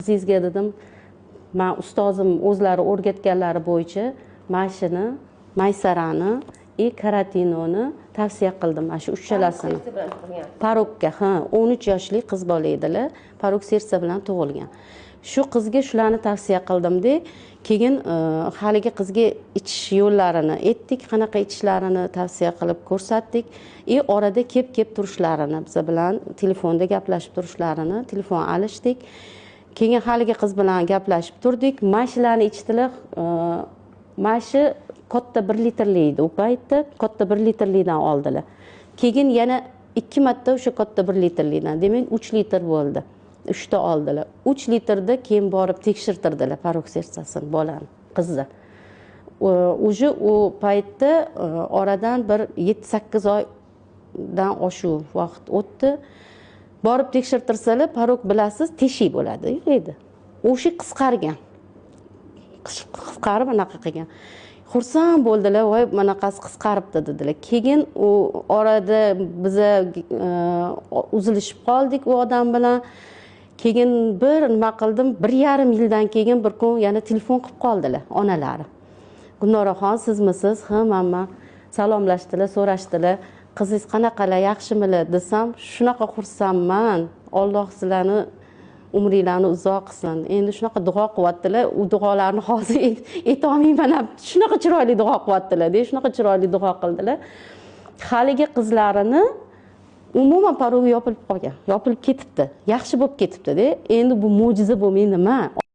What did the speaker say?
Qizingizga dedim, man ustozim o'zlari o'rgatganlari bo'yicha mana shuni, maysarani и karatinoni tavsiya qildim, mana shu uchalasini. Порок ka, ha, 13 yoshli qiz bola edilar, порок сердца bilan tug'ilgan. Shu qizga shularni tavsiya qildimda, keyin haligi qizga ichish yo'llarini aytdik, qanaqa ichishlarini tavsiya qilib ko'rsatdik и orada kelib kelib turishlarini, biza bilan telefonda gaplashib turishlarini, telefon alishdik. Keyin haligi qiz bilan gaplashib turdik. Mana shularni ichdilar. Mana shu katta 1 litrli edi u paytda, katta 1 litrlidan oldilar. Keyin yana ikki marta o'sha katta 1 litrlidan, demak, 3 litr bo'ldi, uchta oldilar. 3 litrda keyin borib tekshirtirdilar порок сердца sini bolani, qizni. Уже u paytda oradan bir 7-8 oydan oshuv vaqt o'tdi. Borib tekshirtirsalar, порок, bilasiz, teshik bo'ladi edi, o'sha qisqargan, qisqarib anaqa qilgan. Xursand bo'ldilar: "Voy, manaqasi qisqaribdi", dedilar. Keyin u orada biza uzilishib qoldik u odam bilan. Keyin bir nima qildim, 1,5 yildan keyin bir kun yana telefon qilib qoldilar onalari: "Gulnoraxon, sizmisiz?" "Ha, manman". Salomlashdilar, so'rashdilar: "Qizingiz qanaqalar, yaxshimilar?" desam, "Shunaqa xursandman, Olloh sizlarni umringlarni uzoq qilsin", endi shunaqa duo qilyaptilar. U duolarni hozir aytolmayman ham, shunaqa chiroyli duo qilyaptilarda, shunaqa chiroyli duo qildilar. Haligi qizlarini umuman порог i yopilib qolgan, yopilib ketibdi, yaxshi bo'lib ketibdida. Endi bu mo'jiza bo'lmay nima?